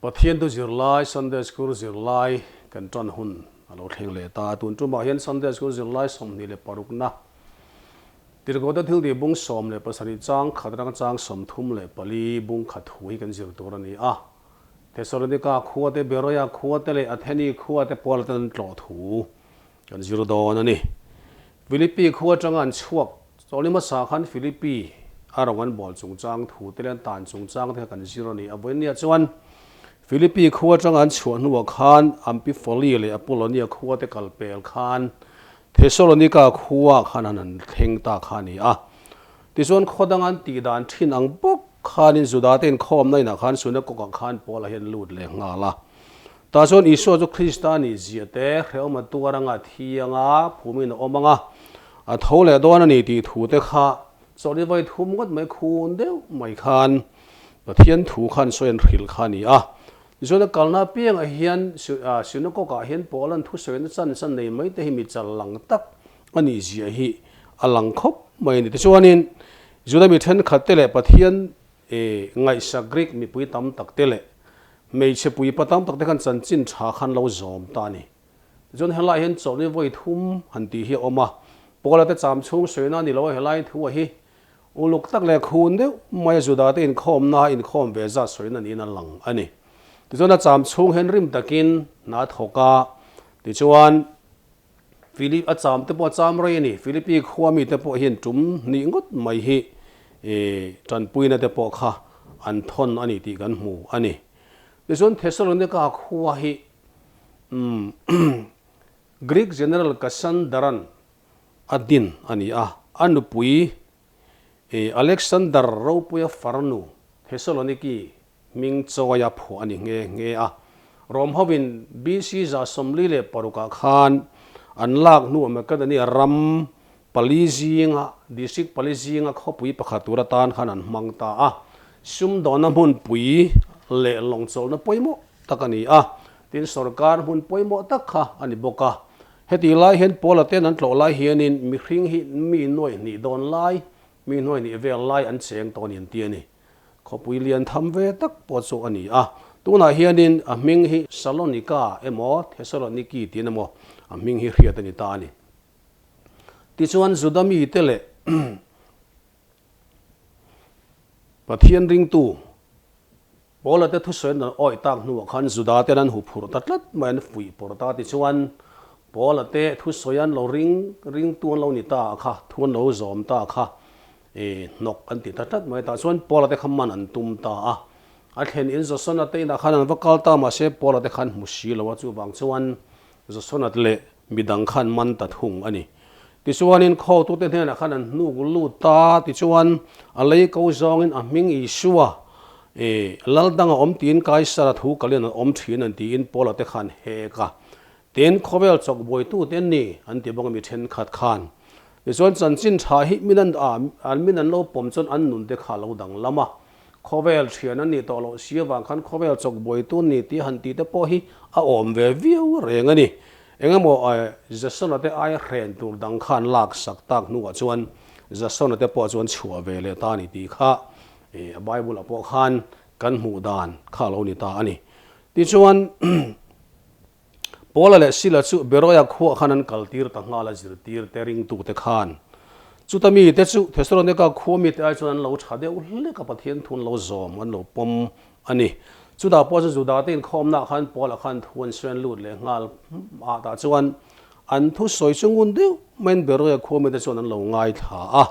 Pathian thu zirlai, Sunday School zirlai kan tan hun a lo thleng leh ta. Tun tumah hian Sunday School zirlai 26na Tirhkohte thiltih bung 17 chang khat atanga chang 34 bung khat thu hi kan zir tur a ni a. Thesalonika khua te, Beroia khua te leh Atheni khua te pawl atan an tlawh thu kan zir dawn a ni. Philippi khua atanga an chhuak chawlh ni hmasa khan Philippi a rawng an bawl chungchang thu te leh an tan chungchang te kha kan zir a ni. A vawinia chuan Philippi khua atanga an chhuah hnuah khan Amphipoli leh Apollonia khua te kal pel khan Thesalonika khua khan an han thleng ta kha a ni a. Tichuan khaw dang an tih dan thin ang bawk khanin Juda te inkhawmna inah khan synagogue-ah khan Paula hian lut leh nghal a. Tah chuan Isua chu Krista nih zia te, hrehawm a tuar anga thi anga phumin a awm anga a tho leh dawn a ni tih thu te kha chawlh i vawi thum ngawt mai khun deuh mai khan Pathian thu khan sawi an hrilh kha a ni a. Tichuan a kalna apiangah hian synagogue-ah hian Paula'n thusawina chance a nei mai te hi mi chal lang tak a nih zia hi a lang khawp mai a ni. Tichuanin Juda mi thenkhat te leh Pathian ngaihsak Greek mipui tam tak te leh hmeichhe puipa tam tak te khan chanchin tha khan lo zawm ta a ni. Tichuan helaiah hian chawlhni vawi thum han tih hi a awm a, Paula te cham chhung sawina a ni lo a, helai thu a hi uluk tak leh khun deuh mai a Juda te inkhawmna a inkhawm ve zat sawina niin a lang a ni. Tichuan a cham chhung hian rim takin hna a thawk a, tichuan Philip a cham te pawh a cham rei a ni. Philippi khua mite pawh hian tum hnih ngawt mai hi tanpuina te pawh kha an thawn a ni tih kan hmu a ni. Tichuan Thessalonika khua hi Greek General Cassandaran a din a ni a, a nupui Alexander ropuia farnu Thessaloniki hming chawia phuah a ni nghe nghe a. Rom hovin BC 46 ah khan an lak hnuah Makedonia ram pali zinga, district pali zinga khawpui pakhat tur atan khan an hmang ta a. Sumdawnna hmunpui leh lawngchawlhna pawimawh tak a ni a, tin sorkar hmun pawimawh tak kha a ni bawk a. Heti lai hian Paula ten an tlawh lai hianin mihring hi mi nuaih hnih dawn lai, mi nuaih hnih vel lai an cheng tawh a ni an ti a ni. Khawpui lian tham ve tak pawh chu a ni a. Tunah hianin a hming hi Salonika emaw Thessaloniki tiin emaw a hming hi hriat a ni ta a ni. Tichuan Juda mite leh Pathian ringtu Paula te thusawi an rawn awih tak hnuah khan Juda ten an hu phurh ta tlat mai, an fuih pawrh ta tichuan Paula te thusawi an lo ring ringtu an lo ni ta kha, thu an lo zawm ta kha i hnawk an ti ta tlat mai. Tah chuan Paula te kha man an tum ta a, a thlen in Jasona te inah khan an va kal ta mahse Paula te khan hmu si lo a, chuvang chuan Jasona leh midang khan man ta thung a ni. Tichuanin khawtute hnenah khan an hnuk lut ta, tichuan a lei ko zawngin a hming Isua i lal danga awm tiin Kaisara thu kalin an awm thin an tiin Paula te khan hek a. Tin, khawvel chawkbuaitute an ni an ti bawk a mi thenkhat khan. Tichuan chanchin tha hi min an a, an min an lo pawm chuan an nun te kha a lo danglam a. Khawvel thian an nih tawh loh si avang khan khawvel chawkbuaitu ni tih han tih te pawh hi a awm ve viau reng a ni. Engemaw Jasona te aia hren tur dang khan lak sak tak hnuah chuan Jasona te pawh chuan chhuah ve leh ta a ni tih kha a Bible ah pawh khan kan hmuh dan kha a lo ni ta a ni. Tichuan Paula leh Sila chu Beroia khuah khan an kal tir ta nghal a, zirtir te ringtu te khan. Chuta mi te chu Thesalonika khua mi te ai chuan an lo tha deuh hlek a, Pathian thu an lo zawm, an lo pawm a ni. Chutah pawh chu Juda te inkhawmnaah khan Paula khan thu an sawi an lut leh nghal ah tah chuan an thu sawi chu ngun deuh maiin Beroia khua mi te chuan an lo ngaithla a.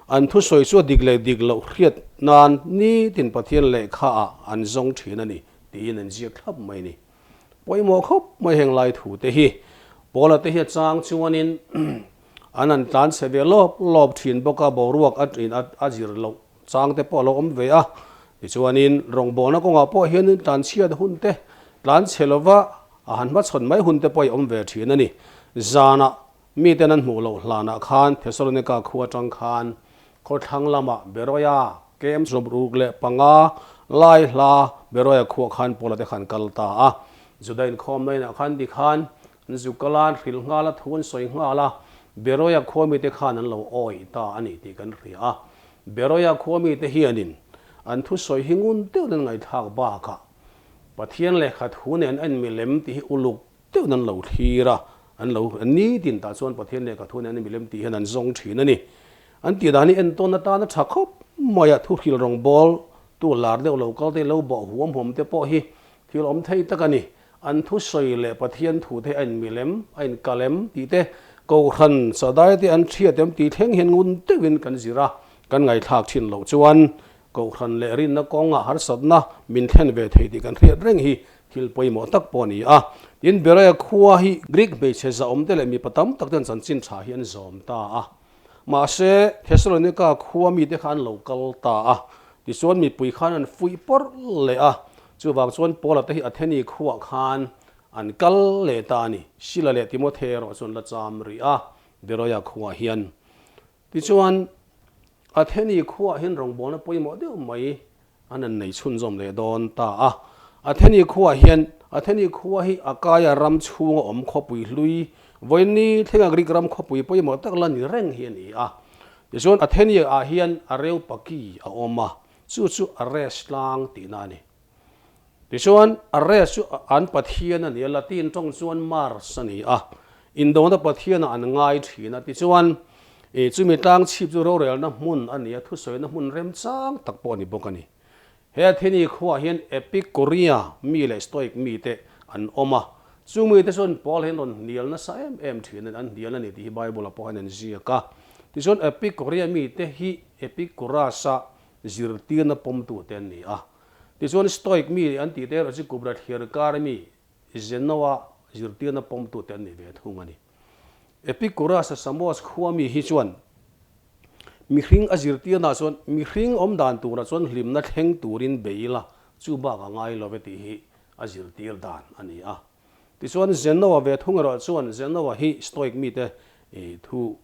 An thu sawi chu a dik leh dik loh hriat nan nitin Pathian lehkha ah an zawng thin a ni tiin an ziak thlap mai a ni. Pawimawh khawp mai heng lai thu te hi Paula te hi a chang chuanin an han tlan chhe ve lawp lawp thin bawk a, boruak a in a zir loh chang te pawh a lo awm ve a. Tichuanin rawngbawlna kawngah pawh hianin tlan chhiat hun te, tlan chhe lova a han hmachhawn mai hun te pawh a awm ve thin a ni. Zanah miten an hmuh loh hlanah khan Thessalonika khua atang khan Khawthlang lamah Beroia kem 65 lai hla Beroia khuah khan Paula te khan kal ta a. Juda inkhawmna inah khan ti khan an zu kal a, an hrilh nghal a, thu an sawi nghal a, Beroia khua mite khan an lo awih ta a ni tih kan hria a. Beroia khua mite hianin an thusawi hi ngun deuhin an ngaihthlak bakah. Pathian lehkha thu nen a inmilem tih hi uluk deuhin an lo thlir a, an lo nitin tah chuan Pathian lehkha thu nen a inmilem tih hian an zawng thin a ni. An tih dan hi entawn atan a tha khawp mai a, thuhril rawngbawl tu lar deuh lo kal te lo bawh huam huam te pawh hi thil awm thei tak a ni. An thusawi leh Pathian thu te a inmilem, a inkalem tih te, Kohhran sadai te an hriat em tih thleng hian ngun deuhin kan zir a, kan ngaihthlak thin loh chuan Kohhran leh rinna kawnga harsatna min thlen ve thei tih kan hriat reng hi thil pawimawh tak pawh a ni a. Tin, Beroea khua hi Greek hmeichhe zahawm te leh mipa tam tak ten chanchin tha hi an zawm ta a. Mahse, Thessalonika khua mite kha an lo kal ta a, tichuan mipui khan an fuih pawrh leh a. Chuvang chuan Paula te hi Atheni khuah khan an kal leh ta a ni. Sila leh Timothe erawh chu an la cham rih a, Beroea khuah hian. Tichuan, Atheni khuaah hian rawngbawlna pawimawh deuh mai an han nei chhunzawm leh dawn ta a. Atheni khuaah hian, Atheni khua hi Akaia ram chhunga awm khawpui hlui, vawiinni thlenga Greek ram khawpui pawimawh tak la ni reng hi a ni a. Tichuan, Atheni ah hian Areopagi a awm a, chu chu Ares tlang tihna a ni. Tichuan, Ares chu an pathian a ni a, Latin tawng chuan Mars a ni a, indona pathianah an ngai thin a. Tichuan, chumi tlang chhip chu rorelna hmun a ni a, thusawina hmun remchang tak pawh a ni bawk a ni. He Atheni khuaah hian Epikuria mi leh Stoic mite an awm a, chu mite chuan Paul hian rawn hnial nasa em em thin a ni, an hnial a ni tih hi Bible-ah pawh hian an ziak a. Tichuan, Epikuria mite hi Epicurus-a zirtirna pawmtute an ni a. Tichuan Stoic mi an tih te erawh chu Kubra thliar kar mi Zeno-a zirtirna pawmtute an ni ve thung a ni. Epicurus-a Samos khua mi hi chuan mihring a zirtirnaah chuan mihring awm dan turah chuan hlimna thleng turin bei ila chu bak a ngai lo ve tih hi a zirtir dan a ni a. Tichuan Zeno-a ve thung erawh chuan Zeno-a hi Stoic mite thu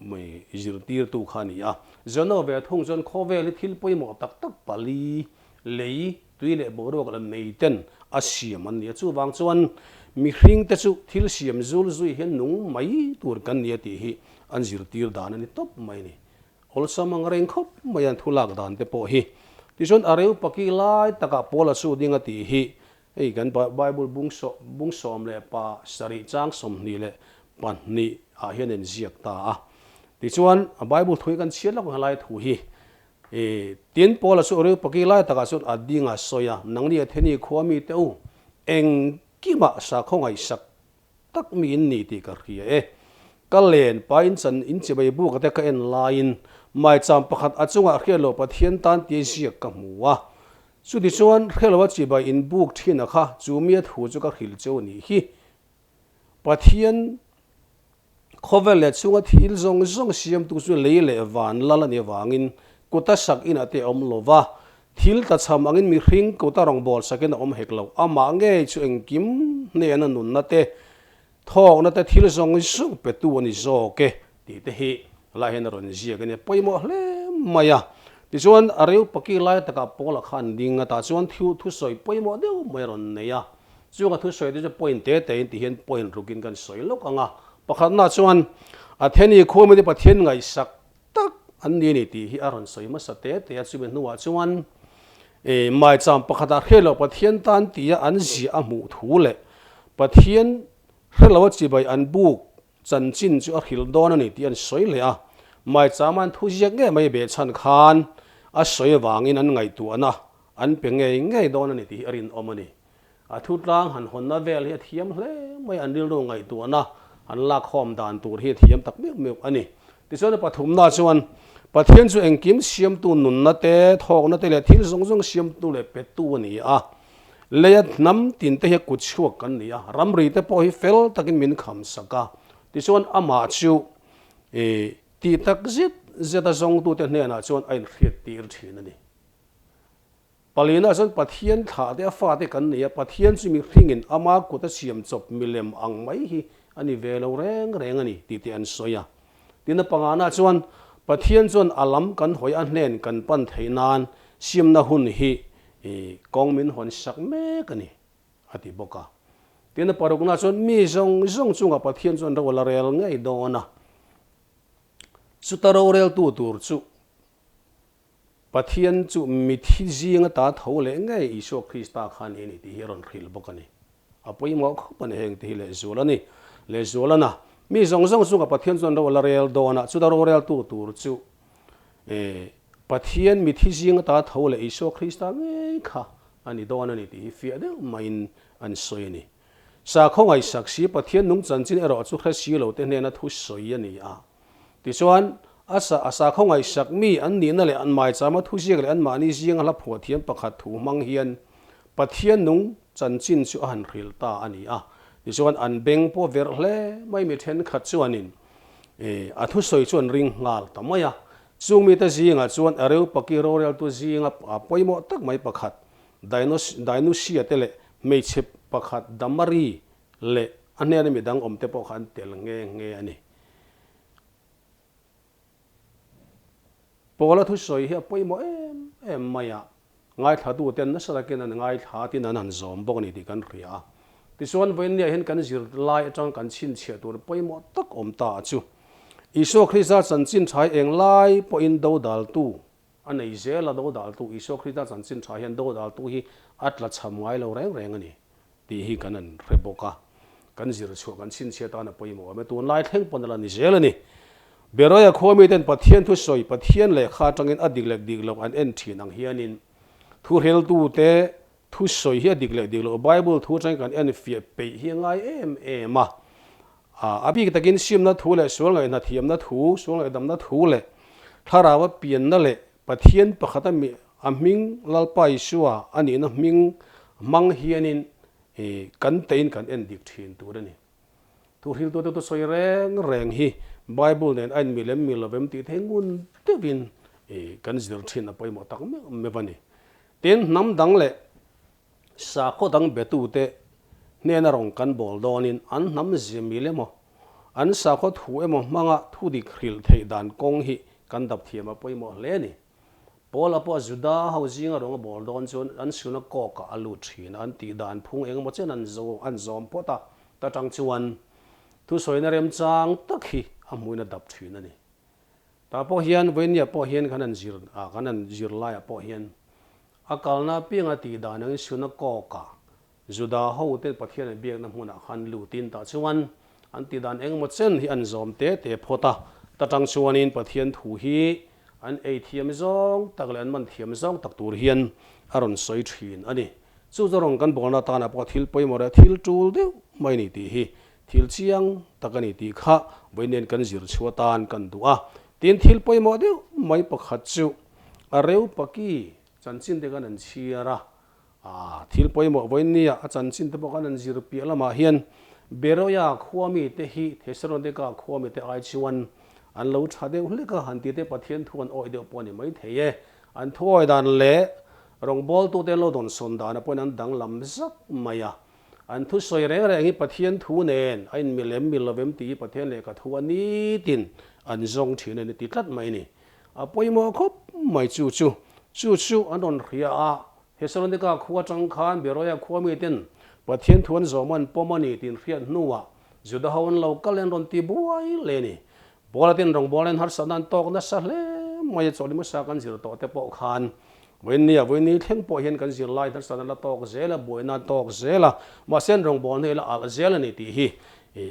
Mai zirtirtu kha a ni a. Zeno ve thung chuan khawvel hi thil pawimawh tak tak pali, lei, tui leh boruak leh mei ten a siam an ni a. Chuvang chuan mihring te chu thil siam zul zui hian nung mai tur kan ni a tih hi an zirtir dan a ni tawp mai a ni. Awlsam ang reng khawp mai an thu lak dan te pawh hi. Tichuan a reu paki lai takah Paula chu ding a tih hi Hei kan Bible bung 17 chang 22 ah hian an ziak ta a. Tichuan a Bible thu hi kan chhiat lawk ang lai thu hi. Tin Paula chu Areopagi lai takah chuan a ding a sawi a, Nangni Atheni khua mite u, engkimah sakhaw ngaihsak tak mi in ni tih ka hria e. Ka len pa in chan in chibai buk te ka en laiin maicham pakhat a chungah hriatloh Pathian tan tia ziak ka hmu a. Chutichuan hriatloh a chibai in buk thin a kha chu mia thu chu ka hrilh cheu nih hi. Pathian khawvel leh chhunga thil zawng zawng siamtu chu lei leh van lal a nih avangin kuta sak inah te a awm lo va, Thil tlachham angin mihring kuta rawngbâwl sakin a awm hek lo. Amah ngei chu engkim hnêna nunna te, thâwkna te, thil zawng zawng petu a ni zâwk e tih te hi lai hian a rawn ziak a nia. Pawimawh hle mai a. Tichuan, a reu paki lai takah Paula kha an ding a, tah chuan thu thusawi pawimawh deuh mai a rawn nei a. Chunga thusawi te chu point te tein ti hian point rukin kan sawi lawk ang a. Pakhatna chuan, Atheni khuamite Pathian ngaihsak tak an ni a ni tih hi a rawn sawi hmasa te te a, chumi hnuah chuan maicham pakhatah hrelo Pathian tan tia an ziah a hmuh thu leh Pathian hrelo a chibai an buk chanchin chu a hrilh dawn a ni tih an sawi leh a, maicham an thu ziak ngei mai behchhan khan a sawi avangin an ngaihtuahna an pe ngei ngei dawn a ni tih hi a rinawm a ni. A thutlang han hawnna vel hi a thiam hle mai, an rilru ngaihtuahna an lakkhawm dan tur hi a thiam tak meuh meuh a ni. Tichuan a pathumna chuan Pathian chu engkim siamtu nunna te, thawkna te leh thil zawng zawng siamtu leh petu a ni a. Leia hnam tin te hi a kut chhuak kan ni a, ramri te pawh hi fel takin min kham sak a. Tichuan amah chu tih tak zet zet a zawngtute hnenah chuan a inhriattir thin a ni. Palina chuan Pathian thlah te a fate kan nei a, Pathian chu mihringin ama kut a siam chawp milem ang mai hi a ni ve lo reng reng a ni tih te an sawi a. Tin a pangana chuan Pathian chuan a lam kan hawi a hnen kan pan theih nan siamna hun hi kawng min hawn sak mek a ni a ti bawk a. Tin a parukna chuan mi zawng zawng chungah Pathian chuan ro a la rel ngei dawn a, chuta roreltu tur chu. Pathian chu mithi zinga ta tho leh ngei Isua Krista kha ni a ni tih hi a rawn hrilh bawk a ni. A pawimawh khawp a ni heng te hi lehzual a ni. Lehzual a na. Mi zawng zawng chunga Pathian chuan ro a la rel dawn a, chuta roreltu tur chu Pathian mithi zinga ta tho leh Isua Krista ngei kha a ni dawn a ni tih hi fiah deuh maiin an sawi a ni. Sakhaw ngaihsak si Pathian nung chanchin erawh chu hre si lo te hnena thu sawi a ni a. Tichuan, a sa a sakhaw ngaihsak mi an nihna leh an maichama thuziak leh anmahni zinga hla phuah thiam pakhat thu hmang hian Pathian nung chanchin chu a han hrilh ta a ni a. Tichuan, an beng pawh verh hle mai mi thenkhat chuanin a thusawi chu an ring nghal ta mai a. Chung mite zingah chuan Areopagi roreltu zinga pawimawh tak mai pakhat Dainusia te leh hmeichhe pakhat Damari leh a hnena midang awmte pawh kha an tel nghe nghe a ni. Paula thusawi hi a pawimawh em em mai a, ngaithlatuten nasa takin an ngaithla tin an han zawm bawk a ni tih kan hria a. Tichuan, vawiinniah hian kan zir lai atang kan chhinchhiah tur pawimawh tak awm ta a chu. Isua Krista chanchin tha hi eng lai pawhin dodaltu a nei zel a, dodaltu Isua Krista chanchin tha hian dodaltu hi a tlachham ngai lo reng reng a ni. Tih hi kan han hre bawk a, kan zir chhuah kan chhinchhiat tan a pawimawh awm e. Tunlai thleng pawn a la ni zel a ni. Beroia khua miten Pathian thusawi, Pathian lehkha atangin a dik leh dik loh an en thin ang hianin thuhreltute thusawi hi a dik leh dik loh Bible thu atangin kan en fiah peih hi a ngai em em a. A bik takin simna thu leh sual ngaihna thiamna thu, sual ngaihdamna thu leh thlarau a pianna leh Pathian pakhata mi a hming Lalpa Isua a nihna hming hmang hianin kan tein kan en dik thin tur a ni. Thuhriltute chu sawi reng reng hi Bible nen a inmil em mil lovem tih thei ngun deuhin kan zir thin a pawimawh tak meuh meuh a ni. Tin, hnam dang leh Sakhaw dang betute hnena rawn kan bawl dawnin an hnam zia mil emaw, an sakhaw thu emaw hmanga thu dik hrilh theih dan kawng hi kan dap thiam a pawimawh hle a ni. Paula pawh Juda ho zinga rawn a bawl dawn chuan an synagogue-ah a lut thin a, an tih dan phung eng emaw chen an zawm phawt a, ta tang chuan thusawina remchang tak hi a hmuin a dap thin a ni. Tah pawh hian vawinia pawh hian kan han zir a, kan han zir laiah pawh hian a kalna apianga tih dan angin synagogue-ah Juda hote Pathian an biakna hmunah khan lutin tah chuan an tih dan engemaw chen hi an zawm te te phawt a, ta tang chuanin Pathian thu hi an ei thiam zawng tak leh an man thiam zawng tak tur hian a rawn sawi thin a ni. Chu chu rawn kan bawlna atana pawh thil pawimawh leh thil tul deuh mai a ni tih hi Thil chiang tak a ni tih kha vawiin kan zir chhuah atan kan duh a. Tin, thil pawimawh deuh mai pakhat chu a reu paki chanchin te kan han chhiar a. Aa, thil pawimawh vawiin nia a chanchin te pawh kan han zir piah lamah hian Beroia khua mite hi Thesalonika khua mite ai chuan an lo tha deuh hlek a, han tite Pathian thu an awih deuh pawh a ni maithei e. An thu awih dan leh rawngbawltute an lo dawnsawn dan ah pawhin an danglam zak mai a. An thusawi reng reng hi Pathian thu nen a inmil em mil lovem tih hi Pathian lehkha thu a nitin an zawng thin a ni ti tlat mai a ni. A pawimawh khawp mai chu chu. Chu chu an rawn hria a, Thesalonika khua atang khan Beroia khua miten Pathian thu an zawm an pawm a ni tih hriat hnuah Juda ho an lo kal en rawn ti buai hle a ni. Paula ten rawngbawlna in harsatna an tawk nasa hle mai a, chawlh hmasa kan zir tawh te pawh khan vawiinnia vawiinni thleng pawh hian kan zirlai harsatna la tawk zel a, buaina an tawk zel a, mahse an rawngbawlna hi la alh zel a ni tih hi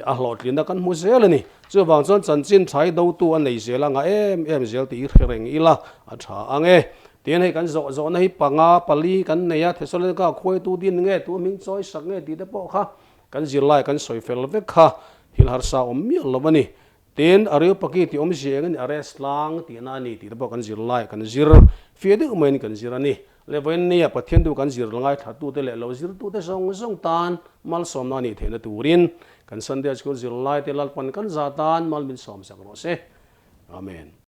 a hlawhtlinna kan hmu zel a ni. Chuvang chuan chanchin tha hi dotu a nei zel a, ngah em em zel tih hi hre reng ila a tha ang e. Tin, hei kan zawh zawhna hi panga pali kan nei a, Thesalonika khuaitu din nge, tu hming chawi sak nge tih te pawh kha kan zirlai kan sawi fel vek kha thil harsa awm miah lo a ni. Tin, Areopagi tih awmzia eng a ni? Ares tlang tihna a ni tih te pawh kan zir lai, kan zir fia deuh maiin kan zir a ni. Le vawiinnia Pathian duh kan zir ngaithlatute leh lo zirtute zawng zawng tan malsawmna a nih theihna turin kan Sunday School zirlaite Lalpan kan za tan mal min sawmsak rawh se. Amen.